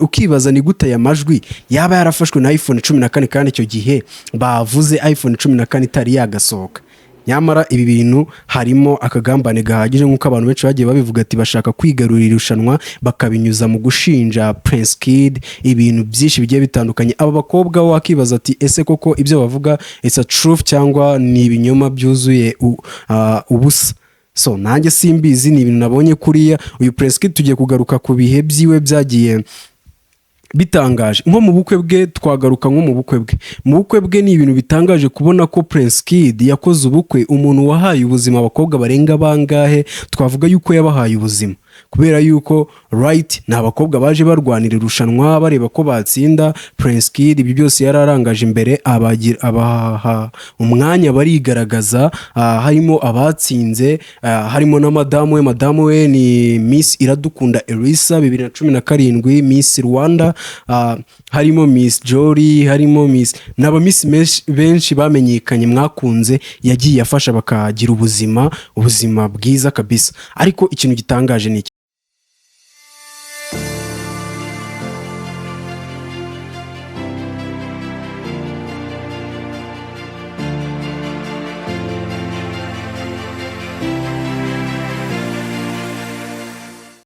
Ukibaza ni gute aya majwi yaba yarafashwe na iPhone 14 kandi icyo gihe bavuze iPhone 14 itari yagasohoka. Nyamara ibi bintu harimo akagambane gahagije, nk'uko abantu benshi bagiye babivuga ati bashaka kwigarurira irushanwa bakabinyuza mu gushinja Prince Kid ibintu byinshi bigiye bitandukanye. Aba bakobwa wakibaza ati ese koko ibyo bavuga it's a truth cyangwa ni ibinyoma byuzuye ubusa? So nanjye simbizi, ni ibintu nabonye kuriya. Uyu Prince Kid tugiye kugaruka ku bihe byiwe byagiye bitangaje, nko mu bukwe bwe. Twagaruka nko mu bukwe bwe. Mu bukwe bwe ni ibintu bitangaje kubona ko Prince Kid yakoze ubukwe, umuntu wahaye ubuzima abakobwa barenga bangahe. Twavuga yuko yabahaye ubuzima kubera yuko, right, ni abakobwa baje barwanira irushanwa bareba ko batsinda. Prince Kid ibi byose yari arangaje imbere, abaha umwanya barigaragaza. Harimo abatsinze, harimo na madamu we. Madamu we ni Miss Iradukunda Elisa 2017, Miss Rwanda. Harimo Miss Jolly, harimo Miss n'aba Miss benshi bamenyekanye mwakunze, yagiye afasha bakagira ubuzima bwiza kabisa. Ariko ikintu gitangaje ni iki?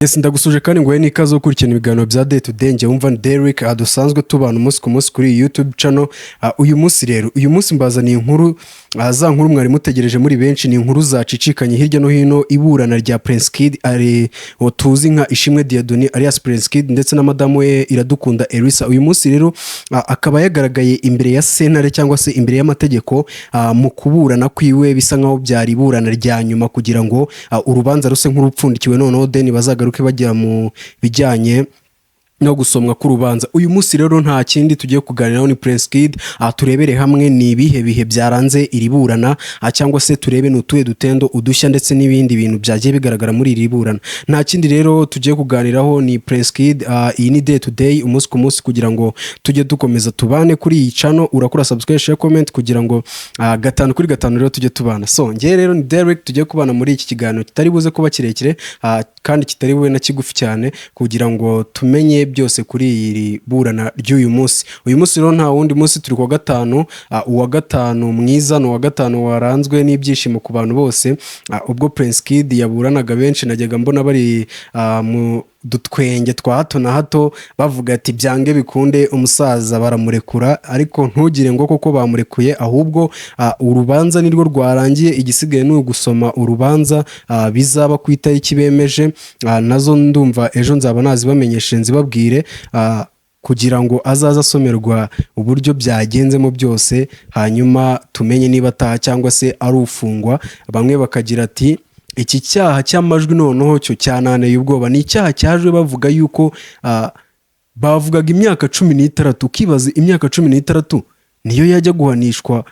Yes, ndagusuje kandi nguhe n'ikaze yo gukurikirana ibiganiro bya Day to Day. Njye wumva ni Derrick, aha dusanzwe tubana umunsi ku munsi kuri iyi YouTube channel. Uyu munsi rero, uyu munsi mbazaniye inkuru, za nkuru mwari mutegereje muri benshi. Ni inkuru zacicikanye hirya no hino, iburana rya Prince Kid, ari uwo tuzi nka Ishimwe Dieudonné alias Prince Kid, ndetse na madamu we Iradukunda Elisa. Uyu munsi rero akaba yagaragaye imbere ya sentare cyangwa se imbere y'amategeko mu kuburana kwiwe, bisa nkaho byari iburana rya nyuma kugira ngo urubanza ruse nk'urupfundikiwe, noneho then bazagaruke bajya mu bijyanye no gusomwa k'urubanza. Uyu munsi rero nta kindi tugiye kuganiraho, ni Prince Kid. Turebere hamwe ni ibihe bihe byaranze iri burana, cyangwa se turebe ni utuhe dutendo, udushya ndetse n'ibindi bintu byagiye bigaragara muri iri burana. Nta kindi rero tugiye kuganiraho, ni Prince Kid. Iyi ni Day to Day, umunsi ku munsi, kugira ngo tujye dukomeza tubane kuri iyi channel. Urakora subscribe, share, comment kugira ngo gatanu kuri gatanu rero tujye tubana. So njye rero ni Derrick, tugiye kubana muri iki kiganiro kitari buze kuba kirekire, kandi kitari bube na kigufi cyane, kugira ngo tumenye byose kuri iri burana ry'uyu munsi. Uyu munsi rero nta wundi munsi, turi kuwa gatanu. Uwa gatanu mwiza ni uwa gatanu waranzwe n'ibyishimo ku bantu bose. Ubwo Prince Kid yaburanaga, benshi najyaga mbona bari mu dutwenge twa hato na hato, bavuga ati byange bikunde umusaza baramurekura. Ariko ntugire ngo koko bamurekuye, ahubwo urubanza nirwo rwarangiye, igisigaye ni ugusoma urubanza, bizaba ku itariki bemeje. Nazo ndumva ejo nzaba nazibamenyeshe, nzibabwire, kugira ngo azaze asomerwa uburyo byagenzemo byose, hanyuma tumenye niba ataha cyangwa se ari ufungwa. Bamwe bakagira ati iki cyaha cy'amajwi noneho cyo cyananeye ubwoba. Ni icyaha cyaje bavuga yuko bavugaga imyaka 16. Ukibaza imyaka 16 niyo yajya guhanishwa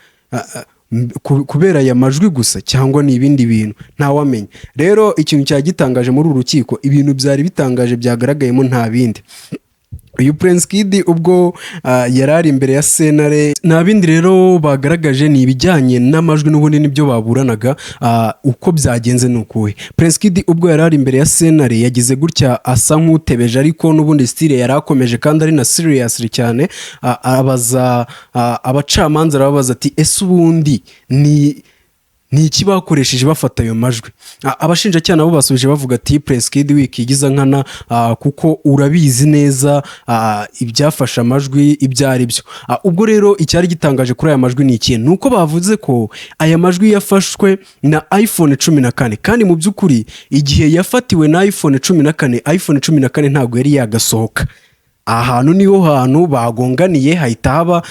kubera aya majwi gusa cyangwa ni ibindi bintu? Ntawamenya. Rero ikintu cyari gitangaje muri uru rukiko, ibintu byari bitangaje byagaragayemo nta bindi, uyu Prince Kid ubwo yari ari imbere ya sentare, nta bindi rero bagaragaje, ni ibijyanye n'amajwi n'ubundi nibyo baburanaga. Uko byagenze ni ukuhe? Prince Kid ubwo yari ari imbere ya sentare yagize gutya asa nk'utebeje, ariko n'ubundi style yari akomeje kandi ari na serious cyane. Abaza abacamanza, arababaza ati ese ubundi ni iki bakoresheje bafata ayo majwi? Abashinjacyaha nabo basubije bavuga ati Prince Kid, wikigiza nkana, kuko urabizi neza ibyafashe amajwi ibyo ari byo. Ubwo rero icyari gitangaje kuri aya majwi ni ikintu ni uko bavuze ko aya majwi yafashwe na iPhone 14, kandi mu by'ukuri igihe yafatiwe na iPhone 14, iPhone 14 ntabwo yari yagasohoka. Ahantu niho hantu bagonganiye, hahita haba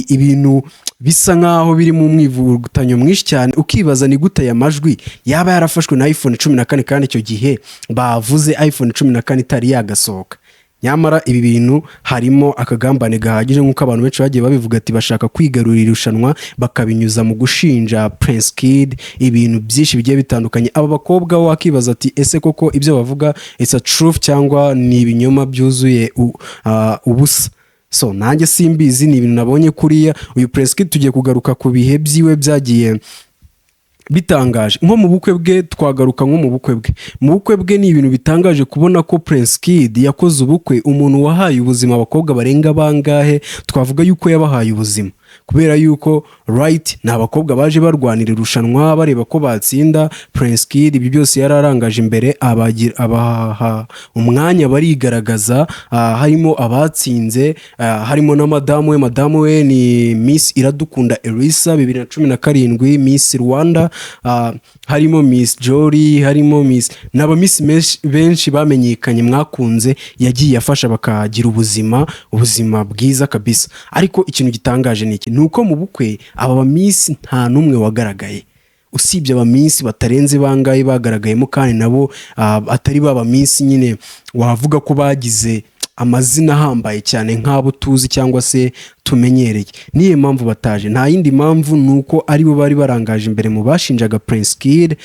ibintu bisa nkaho biri mu mwivugutanyo mwinshi cyane. Ukibaza ni gute aya majwi yaba yarafashwe na iPhone 14 kandi icyo gihe bavuze iPhone 14 itari yagasohoka. Nyamara ibi bintu harimo akagambane gahagije, nk'uko abantu benshi bagiye babivuga ati bashaka kwigarurira irushanwa bakabinyuza mu gushinja Prince Kid ibintu byinshi bigiye bitandukanye. Aba bakobwa wakibaza ati ese koko ibyo bavuga it's a truth cyangwa ni ibinyoma byuzuye ubusa? So nanjye simbizi, ni ibintu nabonye kuriya. Uyu Prince Kid tugiye kugaruka ku bihe byiwe byagiye Bitangaje nko mu bukwe bwe, twagaruka nko mu bukwe bwe. Mu bukwe bwe ni ibintu bitangaje kubona ko Prince Kid yakoze ubukwe, umuntu wahaye ubuzima abakobwa barenga bangahe. Twavuga yuko yabahaye ubuzima kubera yuko, right, ni abakobwa baje barwanira irushanwa, bareba ko batsinda. Prince Kid ibi byose yari arangaje imbere, abaha umwanya barigaragaza. Harimo abatsinze, harimo na madamu we. Madamu we ni Miss Iradukunda Elsa, 2017 Miss Rwanda. Harimo Miss Jolly, harimo Miss n'aba Miss benshi bamenyekanye mwakunze, yagiye afasha bakagira ubuzima bwiza kabisa. Ariko ikintu gitangaje ni iki? Ni uko mu bukwe aba ba Miss nta n'umwe wagaragaye, usibye aba Miss batarenze bangahe bagaragayemo, kandi nabo atari ba Miss nyine wavuga ko bagize amazina ahambaye cyane nk'abo tuzi cyangwa se tumenyereye. Niyo mpamvu bataje, nta yindi mpamvu, ni uko aribo bari barangaje imbere mu bashinjaga Prince Kid,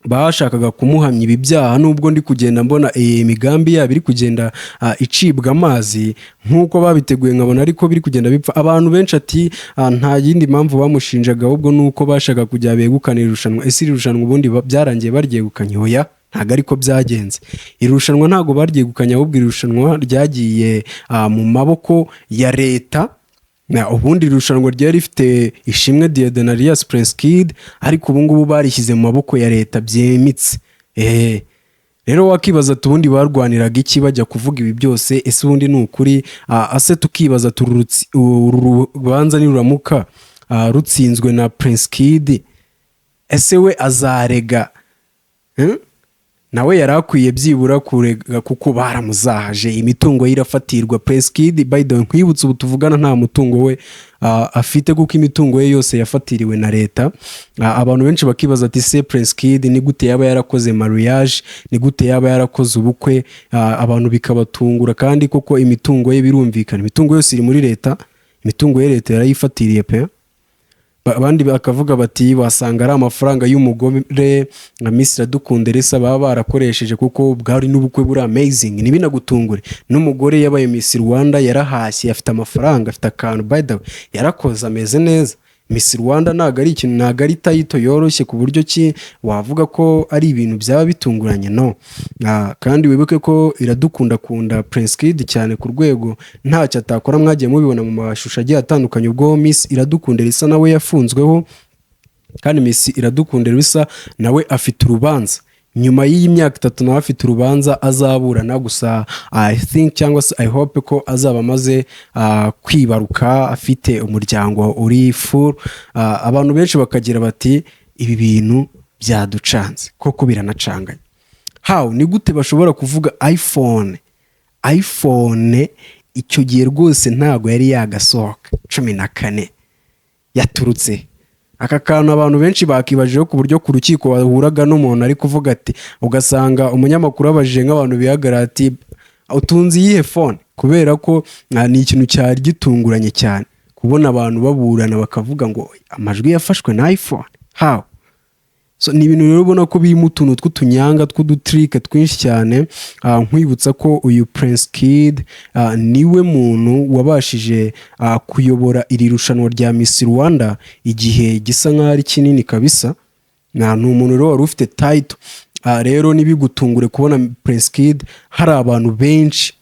bashakaga kumuhamya ibi byaha. Nubwo ndi kugenda mbona iyi migambi yabo iri kugenda icibwa amazi nk'uko babiteguye, nkabona ariko biri kugenda bipfa. Abantu benshi ati nta yindi mpamvu bamushinjaga, ahubwo ni uko bashaka kujya begukana irushanwa. Ese iri rushanwa ubundi byarangiye baryegukanye? Oya, ntabwo ariko byagenze. Iri rushanwa ntabwo baryegukanye, ahubwo iri rushanwa ryagiye mu maboko ya leta. Na ubundi iri rushanwa ryari rifite Ishimwe Dieudonne alias Prince Kid, ariko ubu ngubu barishyize mu maboko ya leta byemitse. Rero wakibaza ati ubundi barwaniraga iki bajya kuvuga ibi byose? Ese ubundi ni ukuri? Ase tukibaza ati uru rubanza niruramuka rutsinzwe na Prince Kid, ese we azarega? Nawe yari akwiye byibura kurega kuko baramuzahaje, imitungo ye irafatirwa. Prince Kid, by the way, nkwibutse, ubu tuvugana nta mutungo we afite, kuko imitungo ye yose yafatiriwe na leta. Abantu benshi bakibaza ati se Prince Kid ni gute yaba yarakoze mariage, ni gute yaba yarakoze ubukwe? Abantu bikabatungura, kandi koko imitungo ye, birumvikana, imitungo yose iri muri leta, imitungo ye leta yarayifatiriye pe. Abandi bakavuga bati wasanga ari amafaranga y'umugore nka Miss Iradukunda Elsa baba barakoresheje, kuko bwari n'ubukwe buri amazing. Ntibinagutungure, n'umugore yabaye Miss Rwanda, yarahashye, afite amafaranga, afite akantu, by the way yarakoze, ameze neza. Miss Rwanda ntabwo ari ikintu, ntabwo ari title yoroshye ku buryo ki wavuga ko ari ibintu byaba bitunguranye, no. Kandi wibuke ko Iradukunda akunda Prince Kid cyane ku rwego ntacyo atakora. Mwagiye mubibona mu mashusho agiye atandukanye ubwo Miss Iradukunda Elsa nawe yafunzweho, kandi Miss Iradukunda Elsa nawe afite urubanza nyuma y'iyi myaka 3, nawe afite urubanza azaburana. Gusa I think cyangwa se I hope ko azaba amaze kwibaruka, afite umuryango uri full. Abantu benshi bakagira bati ibi bintu byaducanze koko, biranacanganye. How, ni gute bashobora kuvuga iPhone? iPhone icyo gihe rwose ntabwo yari yagasohoka, 14 yaturutse. Aka kantu abantu benshi bakibajijeho, ku buryo ku rukiko wahuraga n'umuntu ari kuvuga ati, ugasanga umunyamakuru abajije nk'abantu bihagarara ati utunze iyihe phone? Kubera ko ni ikintu cyari gitunguranye cyane kubona abantu baburana bakavuga ngo amajwi yafashwe na iPhone. How? So, ni ibintu rero ubona ko birimo utuntu tw'utunyanga, tw'udutrike twinshi cyane. Nkwibutsa ko uyu Prince Kid niwe muntu wabashije kuyobora iri rushanwa rya Miss Rwanda igihe gisa nk'aho ari kinini kabisa. Ni umuntu rero wari ufite title. Rero ntibigutungure kubona Prince Kid hari abantu benshi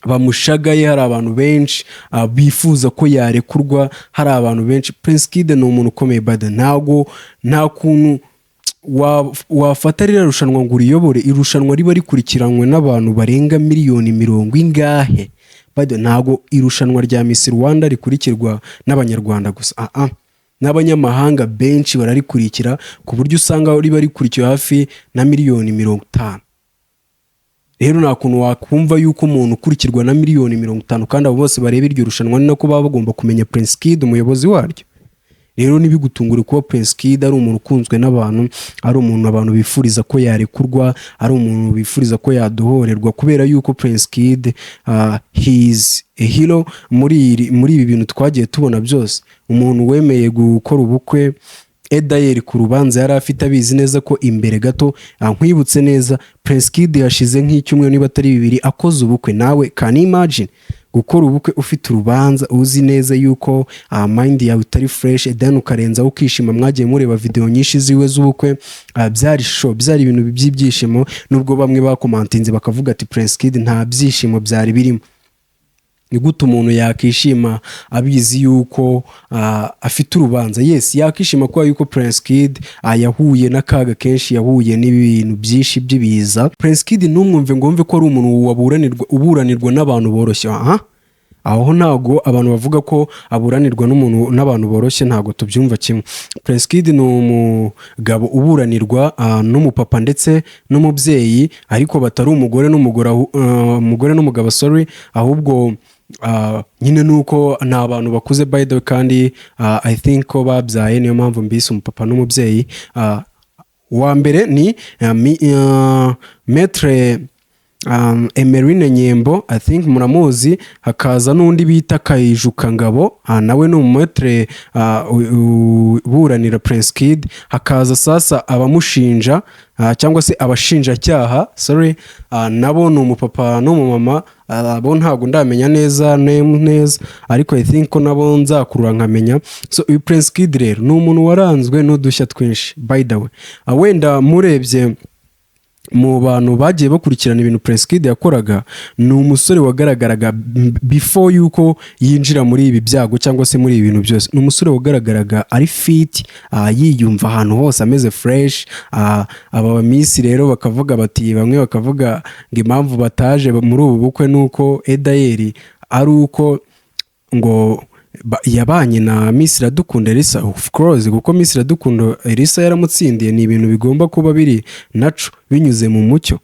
bamushagaye, hari abantu benshi bifuza ko yarekurwa, hari abantu benshi. Prince Kid ni umuntu ukomeye bada, ntabwo nta kuntu wafata ririya rushanwa ngo uriyobore, irushanwa riba rikurikiranwe n'abantu barenga miliyoni mirongo ingahe. By the way, ntabwo irushanwa rya Miss Rwanda rikurikirwa n'Abanyarwanda gusa, ah ah, n'abanyamahanga benshi bararikurikira, ku buryo usanga riba rikurikiwe hafi na miliyoni 50. Rero nta kuntu wakumva yuko umuntu ukurikirwa na miliyoni 50, kandi abo bose bareba iryo rushanwa ni nako baba bagomba kumenya Prince Kid, umuyobozi waryo. Rero ntibigutungure kuba Prince Kid ari umuntu ukunzwe n'abantu, ari umuntu abantu bifuriza ko yarekurwa, ari umuntu bifuriza ko yadohorerwa, kubera yuko Prince Kid, he is a hero muri ibi bintu twagiye tubona byose. Umuntu wemeye gukora ubukwe edayeri ku rubanza yari afite, abizi neza ko imbere gato. Nkwibutse neza, Prince Kid yashize nk'icyumweru niba atari 2 akoze ubukwe. Nawe can imagine. Gukora ubukwe ufite urubanza, uzi neza yuko mind yawe itari fresh, then ukarenzaho ukishima. Mwagiye mureba video nyinshi ziwe z'ubukwe, byari show, byari ibintu by'ibyishimo, nubwo bamwe bakomantinze bakavuga ati Prince Kid nta byishimo byari birimo. Ni gute umuntu yakishima abizi yuko afite urubanza? Yes, yakishima kubera yuko Prince Kid yahuye n'akaga kenshi, yahuye n'ibintu byinshi by'ibiza. Prince Kid ntumwumve ngo wumve ko ari umuntu waburanirwa, uburanirwa n'abantu boroshye. Aha aho ntabwo abantu bavuga ko aburanirwa n'umuntu n'abantu boroshye, ntabwo tubyumva kimwe. Prince Kid ni umugabo uburanirwa n'umupapa ndetse n'umubyeyi, ariko batari umugore n'umugore, umugore n'umugabo, sorry, ahubwo nyine nuko ni abantu bakuze, by the way, kandi I think ko babyaye, niyo mpamvu mbise umupapa n'umubyeyi. Uwa mbere ni Maître Emeline Nyembo, I think muramuzi. Hakaza n'undi bita Kayijuka Ngabo, nawe ni umumaître uburanira Prince Kid. Hakaza sasa abamushinja, cyangwa se abashinjacyaha, sorry, nabo ni umupapa n'umumama. Bo ntabwo ndamenya neza name neza, ariko I think ko nabo nzakurura nkamenya. So uyu Prince Kid rero ni umuntu waranzwe n'udushya twinshi, by the way. Wenda murebye mu bantu bagiye bakurikirana ibintu Prince Kid yakoraga, ni umusore wagaragaraga before yuko yinjira muri ibi byago cyangwa se muri ibi bintu byose, ni umusore wagaragaraga ari fit, yiyumva ahantu hose ameze fresh. Aba bamiss rero bakavuga bati, bamwe bakavuga ngo impamvu bataje muri ubu bukwe ni uko Edayeri ari uko ngo yabanye na Miss Iradukunda Elsa. Of course, kuko Miss Iradukunda Elsa yaramutsindiye, ni ibintu bigomba kuba biri naco binyuze mu mucyo.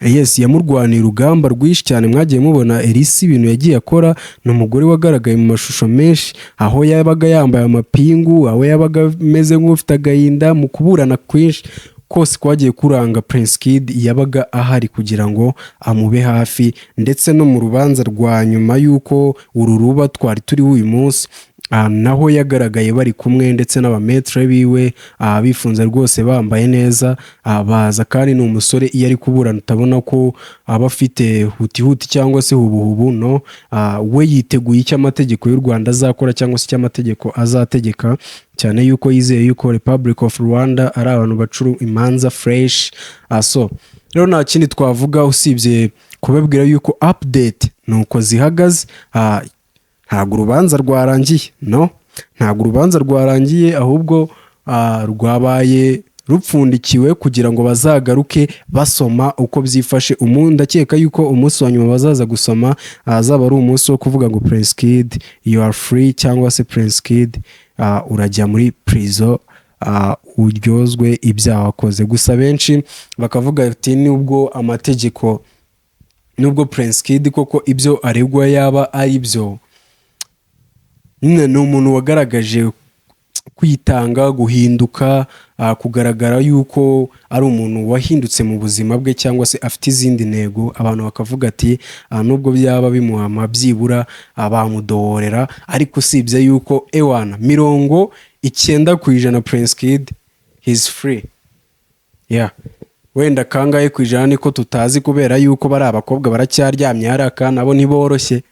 Yes, yamurwaniye urugamba rwinshi cyane. Mwagiye mubona Elsa ibintu yagiye akora. Ni umugore wagaragaye mu mashusho menshi aho yabaga yambaye amapingu, aho yabaga ameze nk'ufite agahinda. Mu kuburana kwinshi kose kwagiye kuranga Prince Kid, yabaga ahari kugira ngo amube hafi. Ndetse no mu rubanza rwa nyuma y'uko uru ruba twari turiho uyu munsi, naho yagaragaye bari kumwe ndetse n'abamaître biwe, bifunze rwose, bambaye neza, baza. Kandi ni umusore iyo ari kuburana utabona ko aba afite huti huti cyangwa se hubuhubu. No we yiteguye icyo amategeko y'u Rwanda azakora cyangwa se icyo amategeko azategeka, cyane yuko yizeye yuko Republic of Rwanda ari abantu bacuru imanza fresh. So rero nta kindi twavuga usibye kubabwira yuko update ni uko zihagaze. Ntabwo urubanza rwarangiye, no, ntabwo urubanza rwarangiye, ahubwo rwabaye rupfundikiwe kugira ngo bazagaruke basoma uko byifashe. Ndakeka yuko umunsi wa nyuma bazaza gusoma azaba ari umunsi wo kuvuga ngo Prince Kid, you are free, cyangwa se Prince Kid, urajya muri prison, uryozwe ibyaha wakoze. Gusa benshi bakavuga ati nubwo amategeko, nubwo Prince Kid koko ibyo aregwa yaba ari byo, nyine ni umuntu wagaragaje kwitanga, guhinduka, kugaragara yuko ari umuntu wahindutse mu buzima bwe cyangwa se afite izindi ntego. Abantu bakavuga ati nubwo byaba bimuhama, byibura bamudohorera. Ariko usibye yuko ewana 90% Prince Kid, he's free, yeah. Wenda kangahe ku ijana niko tutazi, kubera yuko bari abakobwa baracyaryamye hariya kandi nabo ntiboroshye,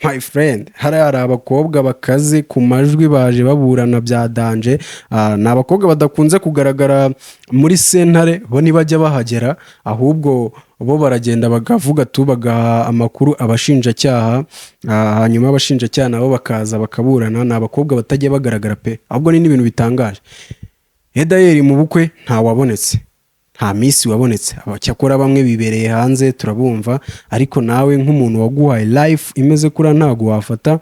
my friend. Hariya hari abakobwa bakaze ku majwi, baje baburana bya danger. Ni abakobwa badakunze kugaragara muri sentare, bo ntibajya bahagera, ahubwo bo baragenda bakavuga tu, bagaha amakuru abashinjacyaha, hanyuma abashinjacyaha nabo bakaza bakaburana. Ni abakobwa batajya bagaragara pe. Ahubwo ni n'ibintu bitangaje, Edayeri mu bukwe ntawabonetse, nta miss wabonetse. Cyakora bamwe bibereye hanze turabumva, ariko nawe nk'umuntu waguhaye life imeze kuriya, ntabwo wafata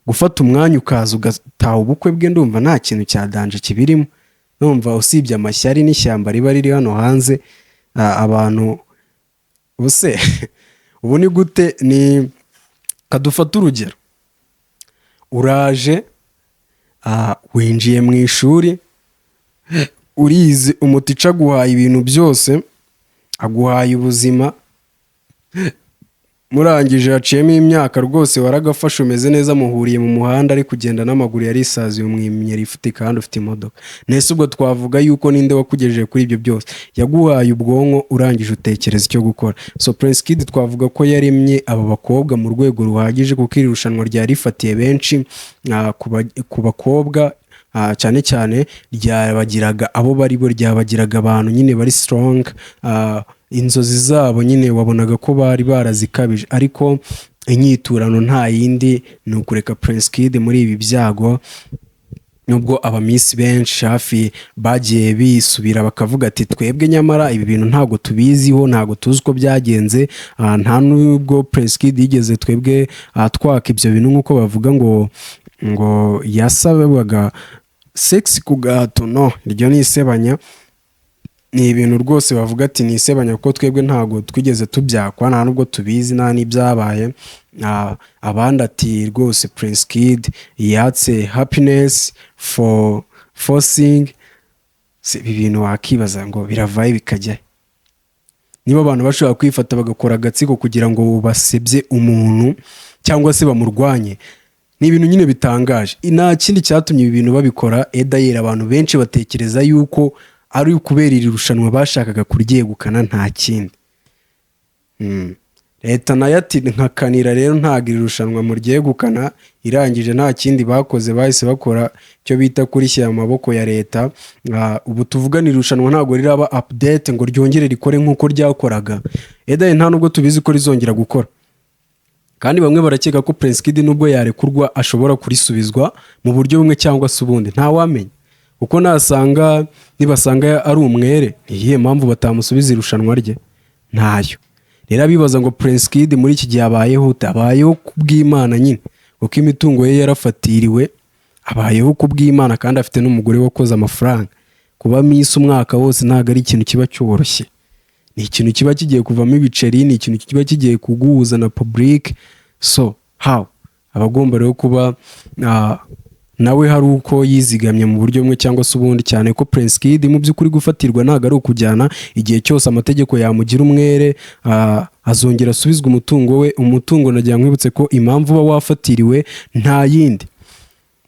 gufata umwanya ukaza ugataha ubukwe bwe. Ndumva nta kintu cya danger kibirimo. Ndumva usibye amashyari n'ishyamba riba riri hano hanze, abantu ubuse ubu ni gute? Ni kadufate urugero, uraje, winjiye mu ishuri, urize, umuteacher aguhaye ibintu byose, aguhaye ubuzima. Murangije, haciyemo imyaka rwose, waragafashe, umeze neza, muhuriye mu muhanda ari kugenda n'amaguru, yarisaziye, umwimye lifuti kandi ufite imodoka. Nese ubwo twavuga yuko ninde wakugejeje kuri ibyo byose? Yaguhaye ubwonko, urangije utekereza icyo gukora. So Prince Kid twavuga ko yaremye aba bakobwa mu rwego ruhagije, kuko iri rushanwa ryari rifatiye benshi ku bakobwa, cyane cyane ryabagiraga abo bari bo, ryabagiraga abantu nyine bari strong. Inzozi zabo nyine wabonaga ko bari barazikabije, ariko inyiturano nta yindi ni ukureka Prince Kid muri ibi byago. Nubwo aba miss benshi hafi bagiye bisubira bakavuga ati: "Twebwe nyamara ibi bintu ntabwo tubiziho, ntabwo tuzi uko byagenze, nta nubwo Prince Kid yigeze twebwe twaka ibyo bintu," nk'uko bavuga ngo yasabaga sex ku gahato. No iryo ni isebanya, ni ibintu rwose bavuga ati ni isebanya, kuko twebwe ntabwo twigeze tubyakwa, nta nubwo tubizi, nta n'ibyabaye. Abandi ati rwose Prince Kid yatse happiness for forcing. Ibi bintu wakibaza ngo biravaye bikajya. Niba abantu bashobora kwifata bagakora agatsiko kugira ngo basebye umuntu cyangwa se bamurwanye, ni ibintu nyine bitangaje. Nta kindi cyatumye ibi bintu babikora edayeri, abantu benshi batekereza yuko ari ukubera iri rushanwa bashakaga kuryegukana, nta kindi. Leta nayo ati nkakanira rero, ntabwo iri rushanwa muryegukana. Irangije nta kindi bakoze, bahise bakora icyo bita kurishyira mu maboko ya leta. Ubu tuvugana irushanwa ntabwo riraba update ngo ryongere rikore nk'uko ryakoraga. Edaye nta nubwo tubizi ko rizongera gukora, kandi bamwe barakeka ko Prince Kid nubwo yarekurwa ashobora kurisubizwa mu buryo bumwe cyangwa se ubundi, ntawamenya, kuko nasanga nibasanga ari umwere, ni iyihe mpamvu batamusubiza irushanwa rye? Ntayo. Rero abibaza ngo Prince Kid muri iki gihe abayeho ute? Abayeho ku bw'Imana nyine, kuko imitungo ye yarafatiriwe. Abayeho ku bw'Imana kandi afite n'umugore wakoze amafaranga. Kuba miss umwaka wose ntabwo ari ikintu kiba cyoroshye, ni ikintu kiba kigiye kuvamo ibiceri, ni ikintu kiba kigiye kuguhuza na public. So how aba agomba rero kuba nawe hari uko yizigamye mu buryo bumwe cyangwa se ubundi, cyane ko Prince Kid mu by'ukuri gufatirwa ntabwo ari ukujyana igihe cyose. Amategeko yamugira umwere, azongera asubizwe umutungo we. Umutungo, nagira nkwibutse ko impamvu uba wafatiriwe nta yindi,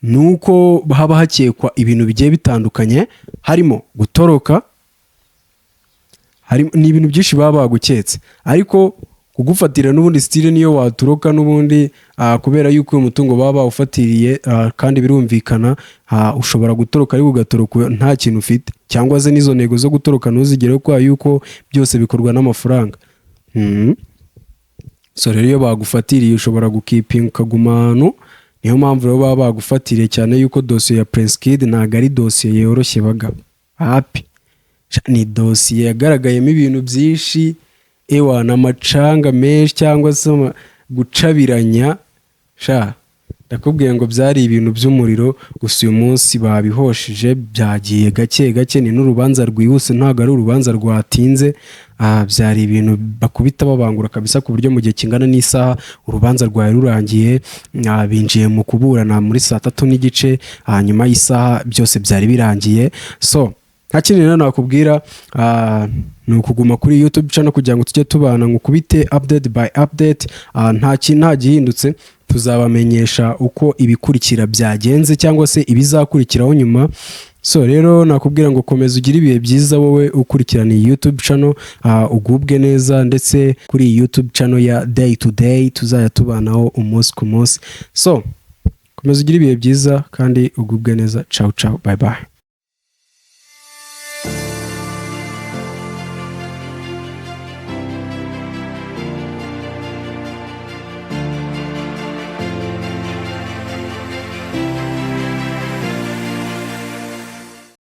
ni uko haba hakekwa ibintu bigiye bitandukanye, harimo gutoroka, ni ibintu byinshi baba baguketse. Ariko kugufatira n'ubundi still niyo watoroka n'ubundi, kubera yuko uyu mutungo baba bawufatiriye, kandi birumvikana, ushobora gutoroka ariko ugatoroka nta kintu ufite, cyangwa se n'izo ntego zo gutoroka ntuzigereho, kubera yuko byose bikorwa n'amafaranga. So rero iyo bagufatiriye ushobora gukipinga ukaguma ahantu. Niyo mpamvu rero baba bagufatiriye, cyane yuko dosiye ya Prince Kid ntabwo ari dosiye yoroshye bagabo hapi. Ni dosiye yagaragayemo ibintu byinshi, ewa amacanga menshi cyangwa se gucabiranya. Sha ndakubwiye ngo byari ibintu by'umuriro gusa. Uyu munsi babihoshije, byagiye gake gake, ni n'urubanza rwihuse, ntabwo ari urubanza rwatinze. Byari ibintu bakubita babangura kabisa, ku buryo mu gihe kingana n'isaha urubanza rwari rurangiye. Binjiye mu kuburana muri saa 3:30, hanyuma y'isaha byose byari birangiye. So nta kindi rero nakubwira, ni ukuguma kuri YouTube channel kugira ngo tujye tubana, ngo ukubite update by update. Nta gihindutse, tuzabamenyesha uko ibikurikira byagenze cyangwa se ibizakurikiraho nyuma. So rero nakubwira ngo komeza ugire ibihe byiza wowe ukurikirana iyi YouTube channel, ugubwe neza, ndetse kuri iyi YouTube channel ya Day to Day tuzajya tubanaho umunsi ku munsi. So komeza ugire ibihe byiza kandi ugubwe neza. Ciao ciao, bye bye.